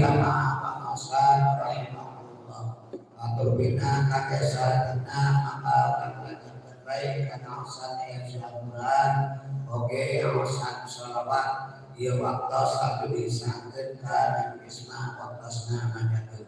jamaah pangaosan rahimakumullah. Atur bina kakek saladina maka urang baik kana aosan ayat Al-Qur'an oge aosan sholawat ieu waktos abdi disangkeun ka Nabi Isma waktosna manyakeun.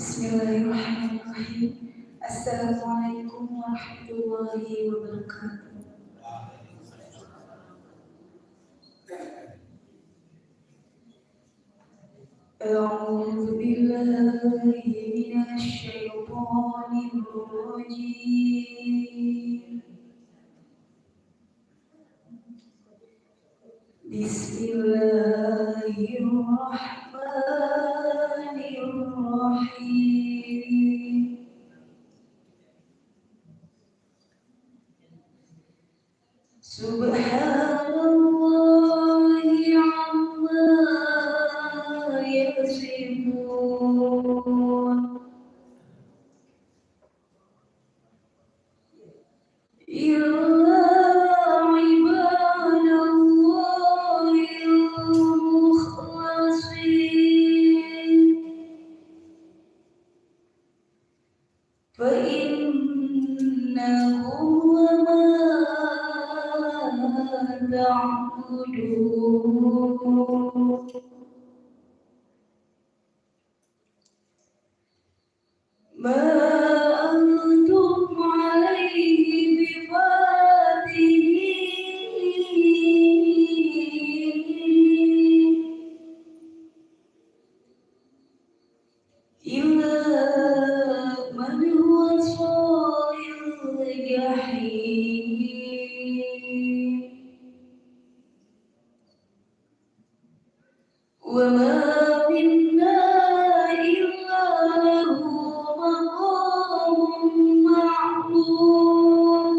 Bismillahirrahmanirrahim. Assalamualaikum warahmatullahi wabarakatuh. أعوذ بالله من الشيطان الرجيم. بسم الله الرحمن الرحيم. سبحان الله عما يصفون. إلا عباد الله المخلصين. فإنهم وما تعبدون. ما أنتم عليه بفاتنين. إلا من هو صال الجحيم. وما منا إلا له مقام معلوم.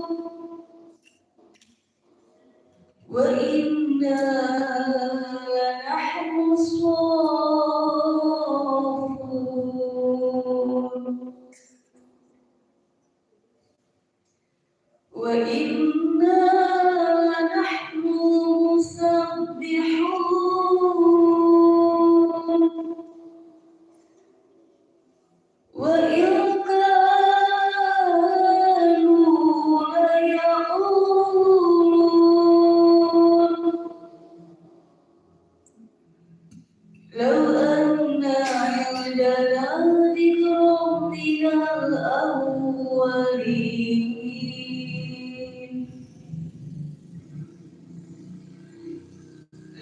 وإنا لنحن الصافون. وإنا لنحن المسبحون. وإن كانوا ليقولون لو أن عندنا ذكرا من الأولين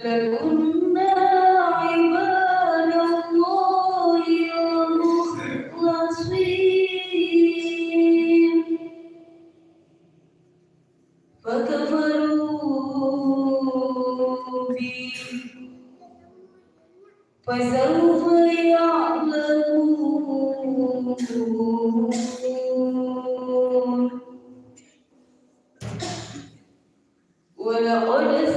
لكنا عباد الله المخلصين. فكفروا به، فسوف يعلمون. ولقد